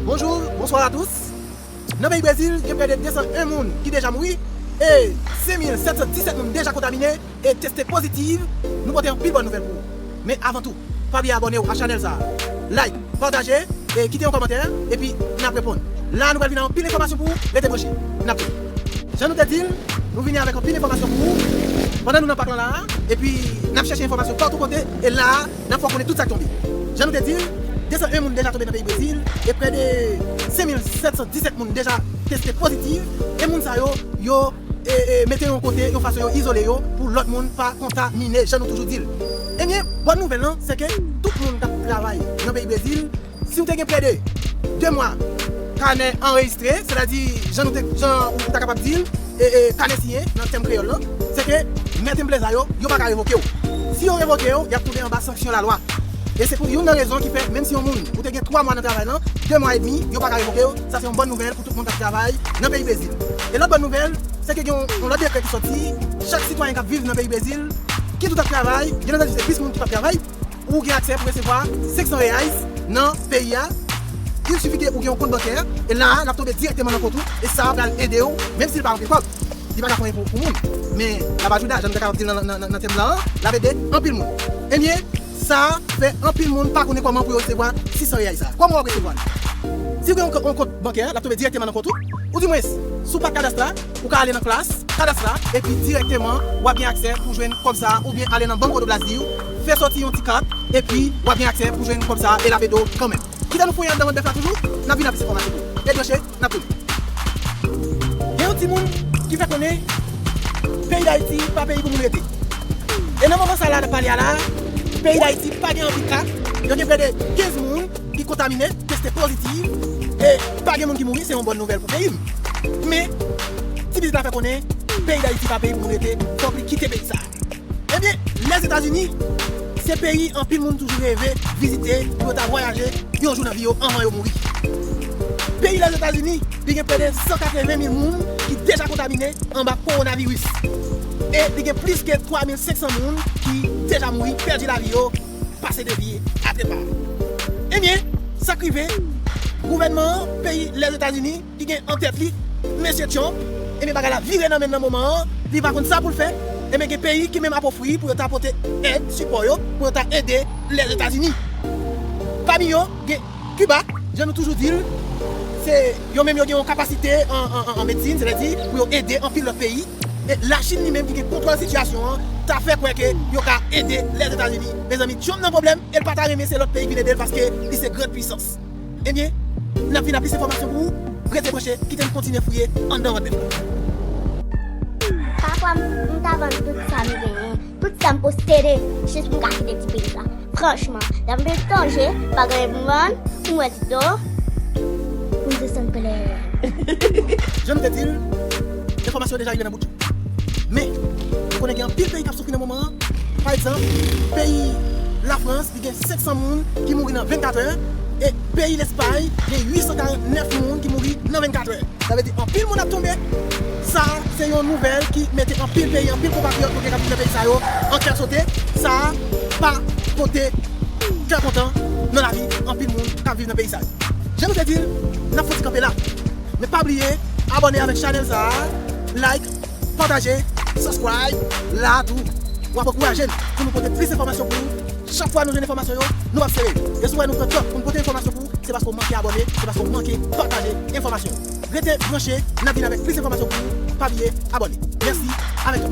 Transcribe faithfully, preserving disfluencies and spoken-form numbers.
Bonjou, bonswa a tous. Nan peyi Brezil, gen prè de de san en moun ki deja mouri e senk mil sèt san disèt moun deja kontamine e teste pozitiv. Nou pote anpil bòn nouvèl pou ou. Men avan tou, pa bliye abòne w a chanèl sa a. Like, pataje, e kite yon kòmantè, epi n ap reponn. La a nou pral vin ak anpil enfòmasyon pou ou, rete branche. N ap tounen. Jan nou te di l, nou vini avèk anpil enfòmasyon pou ou pandan nou nan pak lan la a, epi n ap chèche enfòmasyon patou kote, e la a, n ap fè w konnen tout sa k tonbe. Jan nou te di l, de san en moun deja tonbe nan peyi Brezil, e prè de senk mil sèt san disèt moun deja teste pozitiv, e moun sa yo, yo e, e, mete yo yon kote, yon fason yo izole yo, pou lòt moun pa kontamine, jan nou toujou di l. Ebyen, bòn nouvèl lan, se ke tout moun k ap travay nan peyi Brezil, si w te gen prè de de mwa kanè anrejistre, sètadi jan nou te, jan ou ta kapab di l, e, e, kanè siyen nan tèm kreyòl lan, se ke mèt enpleza yo, yo pa ka revoke w. Si yo revoke w, y ap tonbe anba sanksyon lalwa. E se pou youn nan rezon ki fè, menm si yon moun, ou te gen twa mwa nan travay lan, de mwa edmi, yo pa ka revoke w, sa se yon bòn nouvèl pou tout moun k ap travay nan peyi Brezil. E lòt bòn nouvèl, se ke gen yon, yon lòt dekrè ki sòti, chak sitwayen k ap viv nan peyi Brezil, kit ou t ap travay, byen antandi se plis moun ki p ap travay, ou gen aksè pou resevwa senk san reais nan peyi a. Il sifi ke ou gen yon kont bankè, e la a, l ap tonbe dirèkteman nan kont ou, e sa a pral ede w, menm si l pa anpil kòb. Li pa ka fè anyen pou, pou moun. Men, laba jouda, jan nou te kapab di l nan, nan, nan, nan tèm lan, l ap ede anpil moun. Ebyen, sa fè anpil moun pa konnen kòman pou yo resevwa sis san reais sa. Kòman w ap resevwa l? Si w gen yon, yon kont bankè, l ap tonbe dirèkteman nan kont ou. Oudimwens, si w pa Cadastra, ou ka ale nan Class, Cadastra, epi dirèkteman, w ap gen aksè pou jwenn kòb sa, oubyen ale nan Banco do Brasil, fè sòti yon ti kat, epi w ap gen aksè pou jwenn kòb sa, e l ap ede w kanmenm. Kite nou fouye anndan vant bèf la toujou, n ap vin ak plis enfòmasyon pou ou. Rete branche, n ap tounen. Gen yon timoun ki fè konnen peyi Dayiti pa peyi pou moun rete. E nan moman sa la n ap pale a la, peyi Dayiti pa gen anpil ka, yo gen prè de kenz moun ki kontamine, teste pozitiv, e pa gen moun ki mouri, se yon bòn nouvèl pou peyi m. Men, ti biznis la fè konnen, peyi Dayiti pa peyi pou moun rete, fòk li kite peyi sa. Ebyen, Lèzetazini, se peyi anpil moun toujou reve vizite pou yo ta vwayaje yon jou nan vi yo anvan yo mouri. Peyi Lèzetazini, li gen prè de san katreven mil moun ki deja kontamine anba kowonaviris. E li gen plis ke twa mil senk san moun ki deja mouri, pèdi lavi yo, pase de vi a trepa. Ebyen, sa k rive, gouvènman peyi Lèzetazini, ki gen an tèt li mesye Trump, ebyen, bagay la vire nan men l nan moman an, li pa konn sa pou l fè. Ebyen, gen peyi ki menm ap ofri pou yo ta pote èd, sipò yo, pou yo ta ede Lèzetazini. Pami yo, gen Kiba, jan nou toujou di l, se yo menm yo gen yon kapasite an, an, an, an medsin, sètadi pou yo ede anpil lòt peyi. E Lachin li menm ki gen kontwòl sitiyasyon an, ta fè kwè ke yo ka ede Lèzetazini. Mezanmi, Trump nan pwoblèm, e l pa ta renmen se lòt peyi vin ede l paske li se grand pwisans. Ebyen, n ap vin ak plis enfòmasyon pou ou. Rete branche, kite n kontinye fouye anndan vant bèf la. Pafwa, m, m ta vann tout sa m genyen, tout sa m posede, jis pou m ka kite ti peyi sa. Franchman, lè m vin sonje, pa gen anyen pou m vann, pou m wè ti do, pou m desann plè. Jan m te di l, enfòmasyon yo deja rive nan bout yo. Men, ou konnen gen anpil peyi k ap soufri nan moman an. Pa egzanp, peyi Lafrans, li gen senk san moun ki mouri nan vennkat è, e peyi Lespay gen uit san karant nèf moun ki mouri nan vennkat è. Sa vle di anpil moun ap tonbe. Sa a, se yon nouvèl ki mete anpil peyi, anpil konpatriyòt nou gen k ap viv nan peyi sa yo an kè sote. Sa a pa pote kè kontan nan lavi anpil moun k ap viv nan peyi sa yo. Jan nou te di l, n ap fouti kanpe la. Men pa bliye, abòne avèk chanèl sa a, like, pataje, subscribe, la tou. W ap ankouraje n pou nou pote plis enfòmasyon pou ou. Chak fwa nou jwenn enfòmasyon yo, nou ap sere. E si w wè nou pran tan pou n pote enfòmasyon pou ou, se paske w manke abòne, se paske w manke pataje enfòmasyon. Rete branche, n ap vin avèk plis enfòmasyon pou ou. Pa bliye abòne. Mèsi, avèk